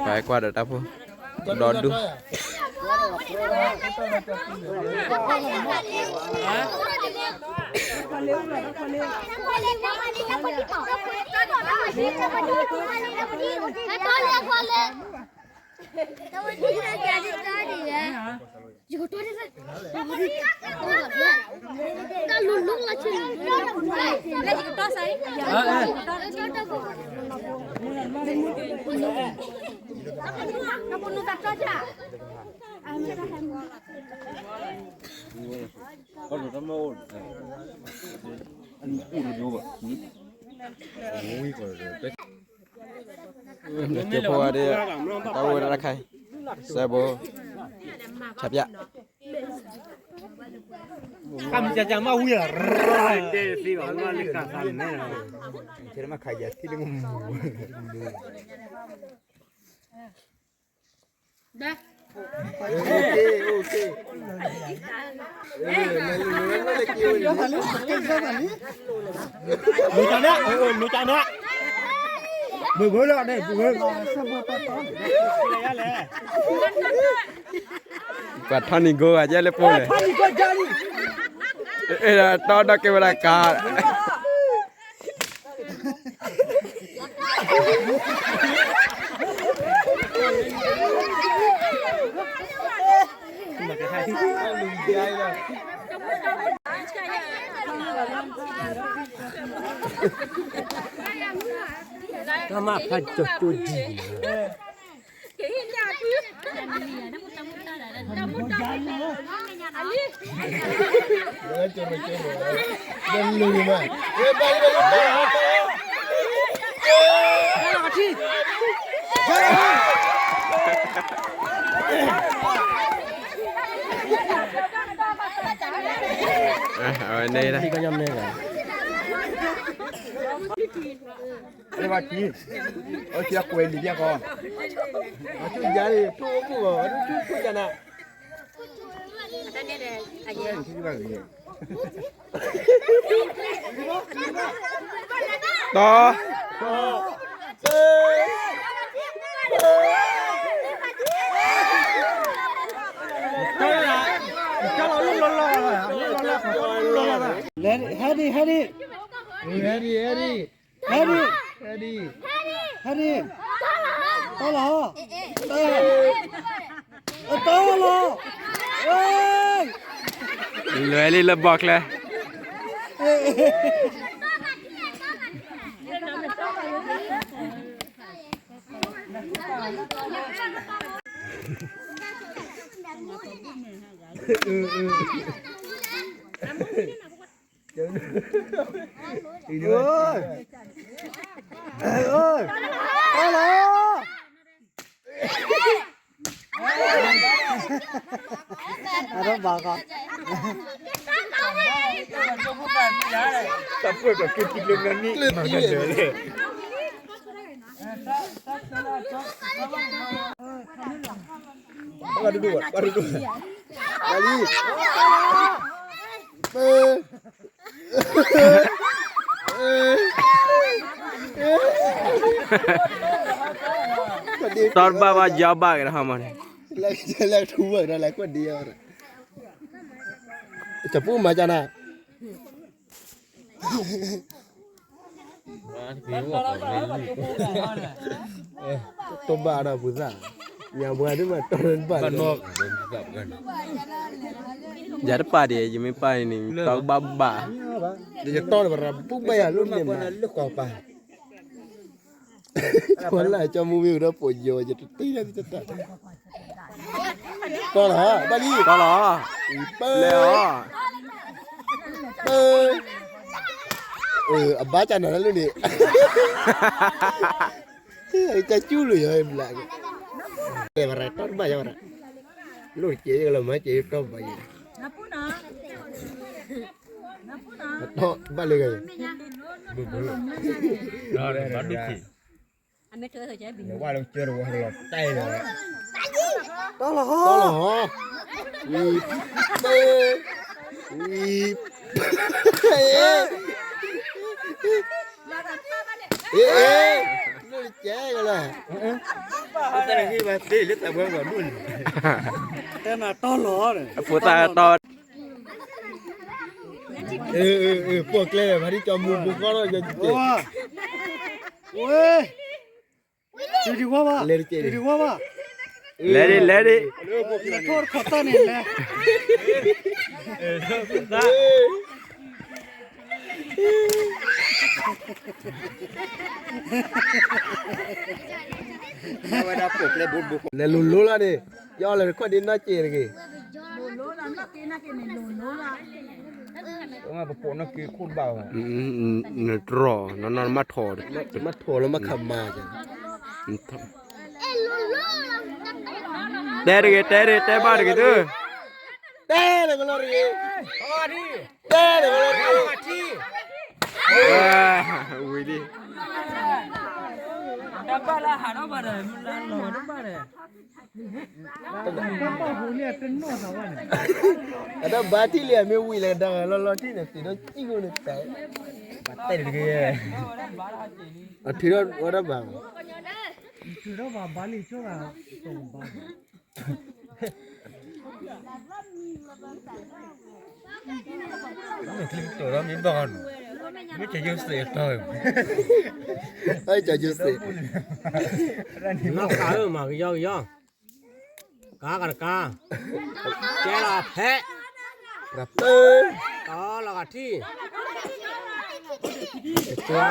ပကွၢ်ဒီးတၢ်ဖိ ဒီဒူၣ် ကၠိဖိဝဲဒၣ် တၢ်ဝဲဒၣ်တၢ်ခါအံၤ စဲဘိ ဆၣ်ပၠၣ် ကမ္စမဝီရ တဲသီဘၣ်ဝဲလၢကသးန့ၣ် ဆဲမခါယၤသံလၢမူ လူတၢ်နၢ် လူတၢ်နၢ် ဘုဘုလီၤန့ၣ် ဘုဘု ပှၤထီၣ်နံၤဂိၢ်ဂၤကဲလၢပှၤလဲၣ် အဲၣ်ဒိးတီဒီးကဲဝဲဒၣ်ကါ ကမၣ်ဖးကၠိကၠိဒံး အဝဲန့ၣ် အဝဲကၠီ အဝဲကၠီကွဲးလံာ်ယဲၢ်ဃီ အထူၣ်ယါန့ၣ် ထူၣ်အိၣ်ခိၣ်ဂီၤ အထူၣ်ထူၣ်ယါနၤ တီ ဟဲဒံ ဟဲဒံ ဟဲဒံ ဟဲဒံ ဟဲဒံ ဟဲဒံ တီလီၤ တီ တီလီၤ လွဲလံလၢဘီၣ်ချဲ တီလီၤ အဘၣ်ကီ တၢ်ပှဲၤကီၢ်က့ၤတံၤလၢနနံၣ် ပှၤဒိၣ်ဒိၣ် ပှၤဒိၣ်ဒိၣ် ပှၤလံ ပ တီတဘၣ်ဘၣ်ယီဘၣ်က့ၤတဟါမးန့ၣ် လဲၤထူဝဲဒီးလဲၤကွၢ်ဒံးအီၤ တပူၤမၤကနၤ တီဘၣ်ဒီးပူၤသၣ် ညါဘှါဒ်မးတီဘၣ် ယၤတပာ်ဒံး ယမ့ၢ်ပာ်န့ၣ် တီဘၣ်ဘၣ် ဒီးယတီန့ၣ် ပရၤပူၤဘၣ်ယၤလၢန့ၣ်မး လၢကီၢ်ပၤ ဝဲလၢကၠီမူဝံၤဒီးပိာ်ယီၤ ယတတ့လၢတတၢ် တီလီၤ ဘၣ်လံ တီလီၤ ပ လဲၤအီၤ ပ အဘၣ်ကနၤလၢန့ၣ် ကၠီကၠူလိာ်ယီၤဘျးက့ၤ တဲဝဲရၤတီတဘၣ်ယီၤရၤ လိၣ်တကဲးလီၤမၤကဲးတီဘၣ်ယီၤ တီဘၣ်လၢဂၤ ဘၣ်ဒိၣ်က့ၤ ဝဲလၢကၠီတဝီလီၤတဲလီၤ တီလီၤဟီ, တီလီၤဟီ, ဝံၤ, ဝံၤ, အ့, အ့, လၢကဲကလဲၣ်, တၢ်နဂံၢ်ဘၣ်သ့လၢတၢ်ဘှဲဘၣ်ဒိၣ်န့ၣ်, တဲနၤတီလီၤ, အဖိသၣ်တီ ပိာ်ကျဲ ဖါတံၢ်ကၠီမူပူၤဃီဒီး ဝဲ, တဒံးဝဲဘၣ်, တဒံးဝဲဘၣ်, လဲၤဒံး လဲၤဒံး, ထီၣ်တခီၣ်သၣ်န့ၣ်လဲၤ လဲၤလိၤလိၤလီၤန့ၣ်, ယအီၣ်လၢတခီၣ်ဒ့နီၢ်က့ၤတဂ့ၤ, ပပိာ်နီၢ်က့ၤခိၣ်တဘၣ်ဘၣ်, နတြီၢ် နနီၢ်မၤထီၣ်, မၤထီၣ်လၢမၤခးမၤ, တဲတဂ့ၤ တဲတဂ့ၤ တဲဘၣ်တဂ့ၤသု, တဲတဂ့ၤလီၤတဂ့ၤ, တဲတဂ့ၤလီၤတဂ့ၤ, ဝံၤလံ, တၢ်ဘၣ်လၢဟးထီၣ်ဘၣ်ဒီး မုၢ်လၢ်လီၤတဘၣ်ဒီး အတၢ်ဘါထံၣ်လံ အမ့ၢ်ဝံၤလၢကဒါလီၤလီၤထံၣ်န့ၣ် သ့ၣ်ဒီးစံၣ်ကိၣ်န့ၣ်တဲ, ဘၣ်တဲတဂ့ၤ, အထုးထီၣ်ဝဲဒၣ်ဘၣ်, ထုးထီၣ်ဘၣ်ဘါလံဆိဘၣ်, မ့ၢ်ချံကတိၤဒီးမ့ၢ်ဘၣ်အီၤန့ၣ်, မ့ၢ်ကယိၤစ့းအတီၢ်, ကယိၤစ့း, နီၢ်ကးဧၢ မၤကယီကယီ, ကါကတကါ, ကဲလီၤဖဲ, တီလီၤဂာ်ထံၣ်, တီလီၤ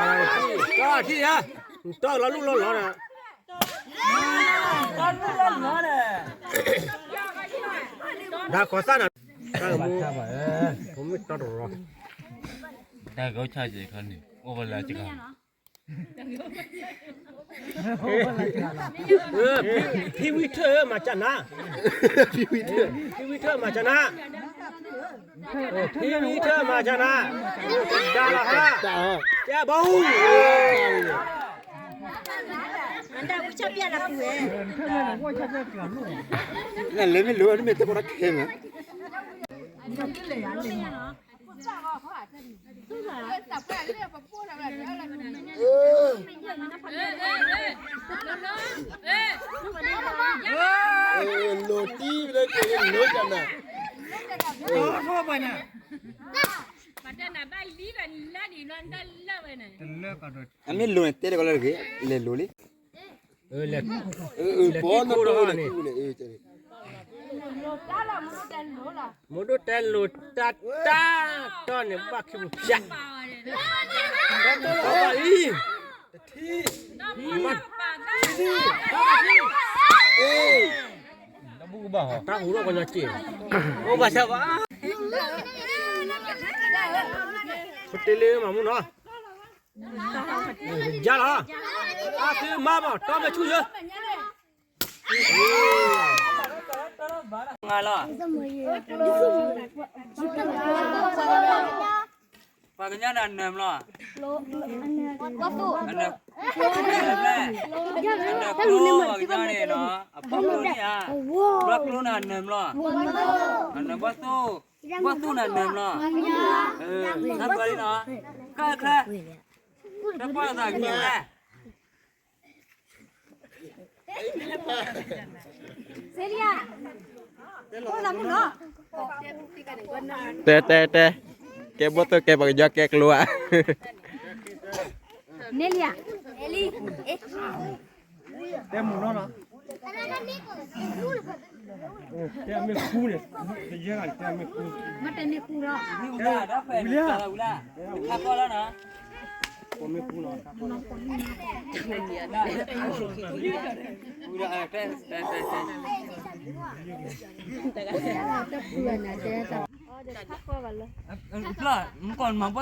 ဂာ်ထံၣ်ဧါ, တီလီၤလူၢ်လီၤလီၤဒီး ဒါကီၢ်သၣ်နၤ, တၢ်ကမူ, ဖိမုၣ်တီတရီ, တၢ်ကီၢ်ဆၣ်စ့ၢ်ခီန့ၣ် အိၣ်ဝဲလၢစကၤ, ဖံဝံထၢၣ်မၤကနၤ, ဖံဝံထၢၣ်မၤကနၤ, ဖံဝံထၢၣ်မၤကနၤ, တဒါလီၤဟါ, ကဲဘီ, နလဲၤမ့ၢ်လိၤ နမ့ၢ်တဲပီးတၢ်ခဲမး, လိၤတံၢ်လၢက့ၤလိၤကနၤ, အမ့ၢ်လိၤန့ၣ် တဲတကီးလၢတဂ့ၤ, လဲၤလိၤလံ, ဘီနၢ်တအိၣ်န့ၣ်, မိၢ်ဒိၣ်တဲလိၤတၢ်တၢ်တီၢ်န့ၣ် ဘၣ်ခံပူၤဖျါ, တၢ်တီၢ်ဘၣ်လံ, တၢ်ဘူၣ်ကဘၣ်ဟီ, တၢ်ဟူးထီၣ်ကညီစ့ၢ်, အိၣ်ဘၣ်ဆၣ်ဘၣ်, ပတ့လ့မၤမူနီၤ, ယါလီၤ, အသုမါဘၣ် တီမ့ၢ်ဆူၣ်ယၢ, ငါလီၤ, ပှၤကညီန့ၣ်အနၢၤမလီၤ, အနၢၤ, အနၢၤကျိ ပှၤကညီန့ၣ်နီၤ, အဘီကျိန့ၣ်ဧါ, ဘီကျိန့ၣ်အနၢၤမလီၤ, အနၢၤဘီသိၣ်, ဘီသိၣ်န့ၣ်အနၢၤမလီၤ, တၢ်ပှၤလံနီၤ, ကဲချဲ, တၢ်ပှၤသးကညီလဲၣ် တဲတဲတဲ, ကဲဘီၣ်သိၣ်ကဲပှၤကညီကဲကျိဧါ, နဲလံဧါ, တဲမုာ်နီၢ်နီၤ, တဲမ့ၢ်ခူန့ၣ်, တဲမ့ၢ်ခူ, မ့ၢ်တဲမ့ၢ်ခူဒီး, ဝံၤလံဧါ, ဝံၤလံဧါ, မ့ၢ်ကီၢ်မၤဘီၣ်သိၣ်မ့ၢ်ဧါ, မၤဘီၣ်သိၣ်န့ၣ်မၤ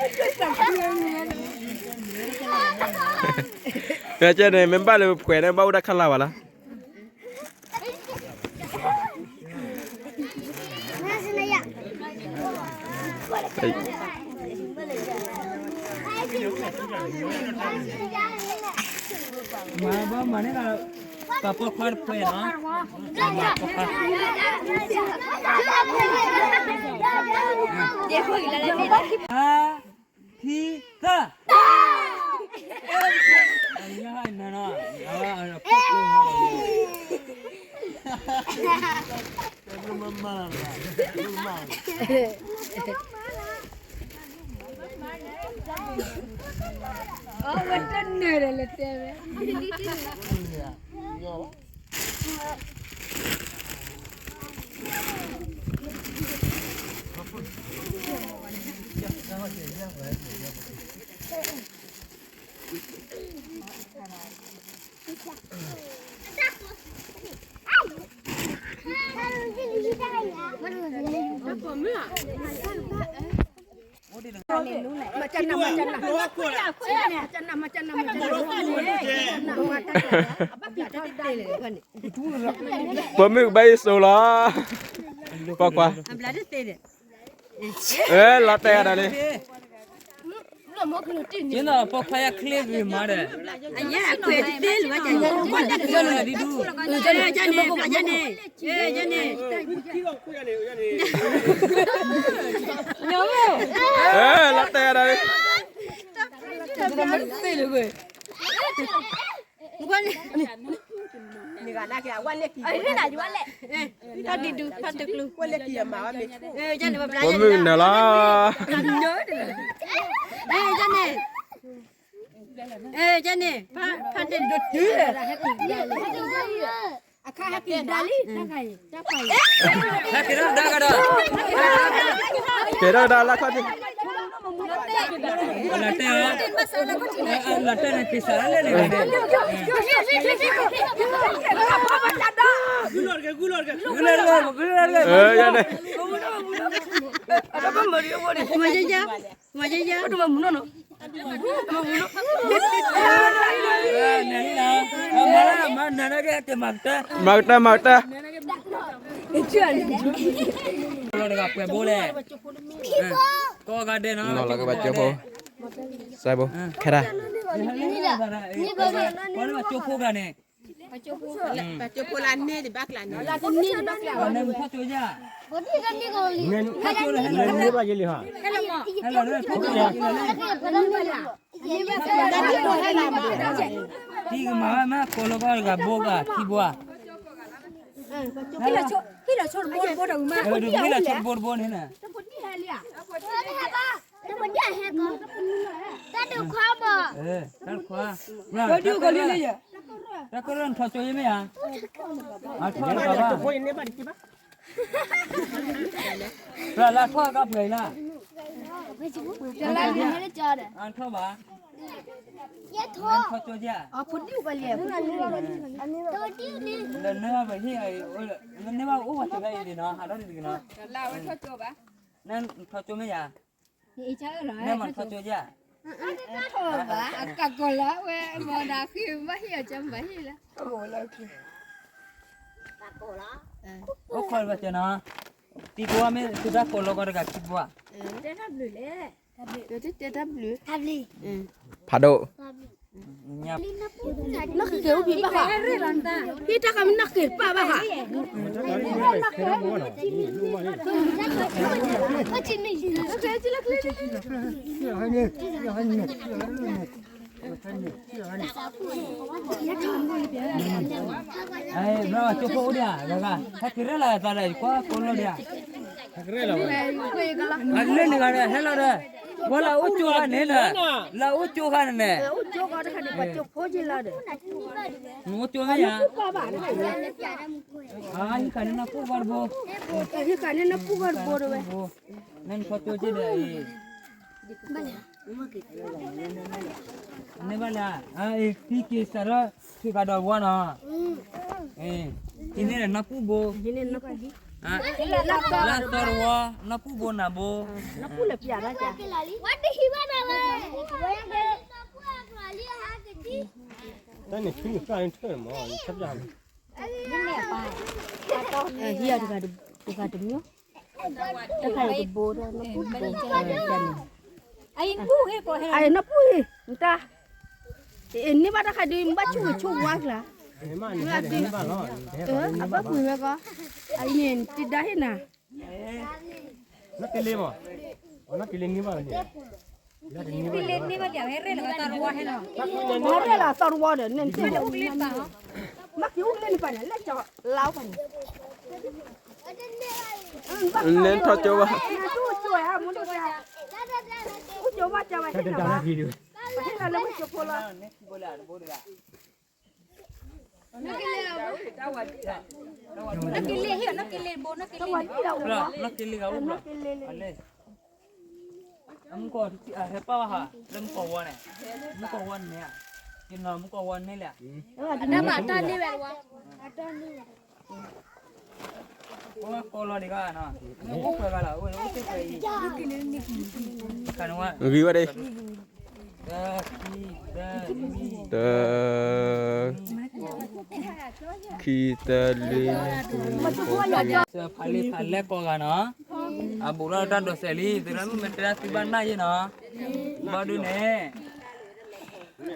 ကျိ, ကျိခါန့ၣ် ကဲန့ၣ် မ့ၢ်ဘၣ်လၢပှဲၤန့ၣ် ဘၣ်အိၣ်ဒၣ်ခါလၢ်ဘၣ်လီၤ. ဟဲ မၤဘၣ်မၤန့ၣ်လီၤ, ပှၤပိာ်ခွါတဖျၢၣ်နီၤ, သၢ, ခံ, သၢ, အံၤနီၤ, အဝဲအပိာ်ကျိၣ်နီၤ, အဝဲတန့ၢ်ဒီးလဲၤတဲဝဲ ပိာ်မုၣ်ဘၣ်ယစိၤလီၤ, ပိာ်ခွါ, လီၤတဲာ်ဂၤဒီးလံ, ပိာ်ခွါယၤချ့ဂ့ၤမးဒီး, ဒ်ဒူၣ်, န့ၣ်, လီၤတဲာ်ဂၤဒီးလံ, တၢ်ဒ်ဒူၣ်, တၢ်ဒ်ကျူ, ပိာ်မုၣ်နၢၤလီၤ, န့ၣ်, ဖါတဒုး, အခါဟဲက့ၤဒါလံ, ဟဲက့ၤဒါကဒီး, က့ၤဒီးဒါလၢခီၣ်ထံး, လၢတဲ, လၢတဲန့ၣ်က့ၤစးလဲၣ်န့ၣ်, မၤယဲယဲ, မၤယဲယဲ, မၤ, မၤကတၢၢ်, မၤကတၢၢ်, လီၤတဂၤပှဲၤဘိလဲၣ်, ကီၢ်ဂၤဒဲးနီၤ, နီၤလီၤကဘၣ်ကၠိဖိ, စဲဘိ, ခဲဒၣ်, ကၠိဖိဂၤန့ၣ်, ပှၤကၠိဖိလၢန့ၣ်တဘၣ်ကျါန့ၣ်, န့ၣ်ထီၣ်ကၠိယၤ, ထီၣ်ကၠိလၢဟဲလီၤ, ဟဲလီၤလၢထီၣ်ကၠိလၢ, တံၤကမၤဝဲမး ကိးလီၤကီၢ်တဂၤဘိဂၤခံဘိဧါ, ဟံၣ်လီၤဆိတဘိတဘိတဂၤမး, ဟံၣ်လီၤဆိတဘိတဘိန့ၣ်, တၢ်တခွါ, တၢ်ကရၢၢ်ထီၣ်ကၠိယမ့ၢ်ဧါ, အထီၣ်လၢဘၣ်ဘၣ်, လၢလၢထီၣ်ကၢ်ပှဲၤလၢ, အထီၣ်ဘၣ်, ထီၣ်ကၠိယၤ, လၢန့ၢ်ဘၣ်ပဟံၣ်, န့ၢ်ဘၣ်အိၣ်ဝဲတဂၤအံၤန့ၣ်နီၤ, ဟးထီၣ်တဂ့ၤနီၤ, နထီၣ်ကၠိမ့ၢ်ဧါ, နမၤထီၣ်ကၠိယၤ, ထီၣ်ဘၣ်, အကကိးလီၤဝဲ, မၤဒၣ်ဃ့ဘၣ်ဟ့ၣ်အီၤကၠိမၤဟ့ၣ်လၢ, အိၣ်ခိးဘၣ်ကၠိနီၤ, တံၤဖိမ့ၢ်သုတၢ်ကိးလီၤကီၢ်တဂၤခံဘိဧါ, တဲတၢ်ဘျုး, ဖးဒိၣ်, နကကဲအိၣ်ဖံးဘၣ်ဃး, ဖံးတၢ်ဃးမ့ၢ်နကကဲပၢ်ဘၣ်ဃး, ဘျီကၠိဖိအိၣ်ဒံးဧါ, ဂၤဂၤ, ဟဲက့ၤရဲၣ်လီၤသးဒီး ယကွၢ်ကိးလီၤဒံးဧါ, အလၢန့ၣ်ဂၤဒီး ဟဲလီၤဒီး, ဝဲလၢအိၣ်ကၠိခါန့ၣ်, လၢအိၣ်ကၠိခါန့ၣ်, နအိၣ်ကၠိမ့ၢ်ဧါ, ဟံၣ်ဃာ်န့ၢ်နပူၢ်ဂီၢ်တဘိ, ဟံၣ်ဃာ်န့ၢ်နပူၢ်ဂီၢ်တဘိတဝဲ, နထီၣ်ကၠိက့ၤဒီးအံၤ န့ၢ်ဘၣ်လၢ, အံၤ သံက့ၤစးထီၣ် ထုးကဒီးဝါနီၤ, အံၤန့ၣ်နပူၢ်ဘိ, လၢသီတဝီ နပူၢ်ဘိနၤဘိ, နပူၢ်လၢပျၢ်ဘၣ်, တၢ်န့ၣ်ဆူနုာ်ဃၣ်န့ၣ်ထၢၣ်မး နထၢၣ်ပျၢ်မး, ဟံၣ်တဂၤတမံၤ, တခါအံၤတဘိဒီး နပူၢ်ဘိတၢ်န့ၣ် အံၤနပူၤဟ့ၣ်ကိးဟဲ အံၤနပူၤဟ့ၣ် နတၢ် အ့ၣ်န့ၢ်ဘၣ်တၢ်ခါဒုး နဘၣ်ဆူၣ်ဂ့ၤဆူၣ်ဝါကျါ မ့ၢ်အဒုး အဘၣ်ကွံာ်ဝဲကီး အံၤန့ၣ်တံၤဒါဟ့ၣ်နၤ နကလ့မး နကလ့န့ၢ်ဘၣ်န့ၣ် ကလ့န့ၢ်ဘၣ်လၢဟဲရဲၣ်လီၤသီတဝီဟဲလီၤ ဟဲရဲၣ်လီၤသီတဝီဒီး နတ့ၢ်လၢအိၣ်ကလ့တပၤ မ့ၢ်က့ၤအိၣ်ကလ့တပၤန့ၣ် လဲၤကၠီလါအိၣ်ပၤန့ၣ် နဲထီၣ်ကၠိဘၣ် နကလ့ဟ့ၣ် နကလ့ဟဲပၢ်ဝဲဟး လၢမူကီၢ်ဝါန့ၣ် မူကီၢ်ဝါန့ၣ် ကနီၤမူကီၢ်ဝါန့ၣ် တၢ်မၤတၢ်န့ၢ်ဝဲတဝါ ဂံၤဝဲဒၣ် တၢ ခံ တၢ လွံၢ် ဃု နွံ ဃိး ဖးလံဖးလဲၢ်ကိးဂၤနီၤ အဘူးလီၤတၢ်ဒိးစဲးလံ သုရၢ်မုၣ်မ့ၢ်တဲဒၣ်သုဘၣ်နၢ်ယ့ၣ်နီၤ ဘၣ်ဒုးန့ၣ်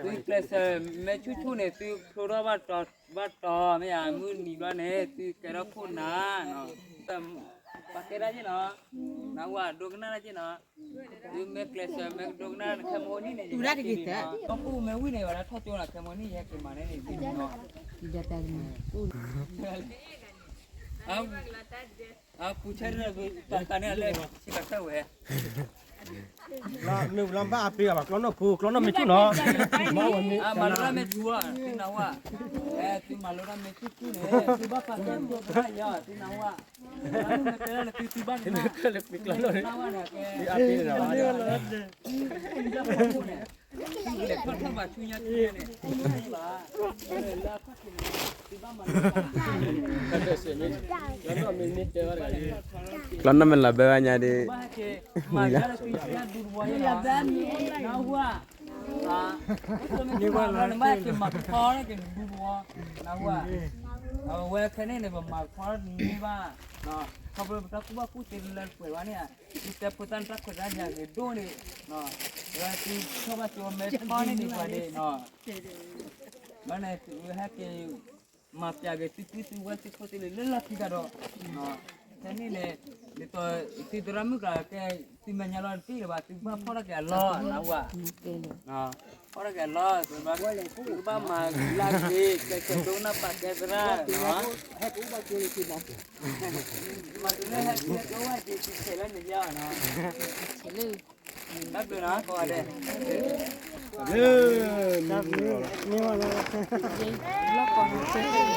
သုကျဲးစၢးမ့ၢ်ဆူၣ်ဆူၣ်န့ၣ် သုဖျိထီၣ်ဘၣ်တီၤ ဘၣ်တီၤ မ့ၢ်ယါ မုၢ်နံၤဘျီန့ၣ် သုကဲထီၣ်ခိၣ်နၤနီၤ ပာ်ကဲဒၣ်ယ့ၣ်နီၤ နဝဲ ဒိကနၣ်ဒၣ်ယ့ၣ်နီၤ သုမ့ၢ်ကျဲးစၢးမ့ၢ်ဒိကနၣ်ခဲမိၣ်နံၣ်န့ၣ် တူၢ်တၢ်တဂ့ၤသၢ ကီၢ်ပူၤမ့ၢ်ဝံၣ်န့ၣ် ဝဲဒၣ်ထီၣ်ကၠိနီၤ ခဲမိၣ်နံၣ် ယဟဲက့ၤမၤန့ၣ်န့ၣ် ဒ်န့ၣ်နီၤ အပူၤဆဲးတၢ်တၢ်န့ၣ်အလဲၤဆံးကတၢၢ်ဝဲ မ့ၢ်လီၤဘၣ်အပ့ၤဘၣ် ကျီနီၢ်ဖိ ကျီနီၢ်မ့ၢ်ဆူၣ်နီၤ မၤလိတၢ်မ့ၢ်ဆူၣ် သုနဝဲ သုမၤလိတၢ်မ့ၢ်ဆူၣ်ဆူၣ်န့ၣ် သုဘၣ်ပာ်ကဲကျိၣ်ကဘၣ်ယၤ သုနဝဲ မ့ၢ်တဲလၢသုသုဘၣ်န့ၣ် ကျီနီၢ်မ့ၢ်လီၤဘၢဝဲညါဒီး ဝဲခဲန့ၣ်န့ၣ် ပမၤကဖီန့ၢ်ဘၣ် ခီဖျိပတၢ်ကူၣ်ဘၣ်ကူၣ်သ့လၢပှဲၤဘၣ်န့ၣ် သုတဲဖိသၣ်န့ၣ် တၢ်ခွဲးတၢ်ယာ်ဂ့ၤဒိၣ်န့ၣ် ဝဲသုထီၣ်ဘၣ်ကၠိမဲာ်ဖီန့ၢ်ဒံးပှၤန့ၣ် ဘၣ်န့ၣ် ဝဲဟဲက့ၤ မၤပျးက့ၤသုပုၢ်သုဝဲၢ်သုဖိသုလံၤလၢလီၢ်ခံတၢ်ဒီး ခဲန့ၣ်န့ၣ် ဒ်သိးသုသရၣ်မုၣ်ကျါကဲ သုမဲာ်ညါလီၤတံၢ်လၢၤဘၣ် သုကဘၣ်ဖီၣ်ထီၣ်က့ၤအလီၢ်နဝဲ ဖီၣ်ထီၣ်က့ၤအလီၢ် သုကဘၣ်မၤလၢက့ၤ ကဲကဲဒိကနၣ်ပာ်ကဲသရၣ် မၤတုၤလၢဟဲက့ၤကၠိဝဲက့ၤသုဆဲးလၢန့ၣ်ယါနီၤ ဘၣ်ဘျုးနီၤ ကိးဂၤဒဲး လၢ မ့ၢ်ဝဲလၢ လီၢ်ကီၢ်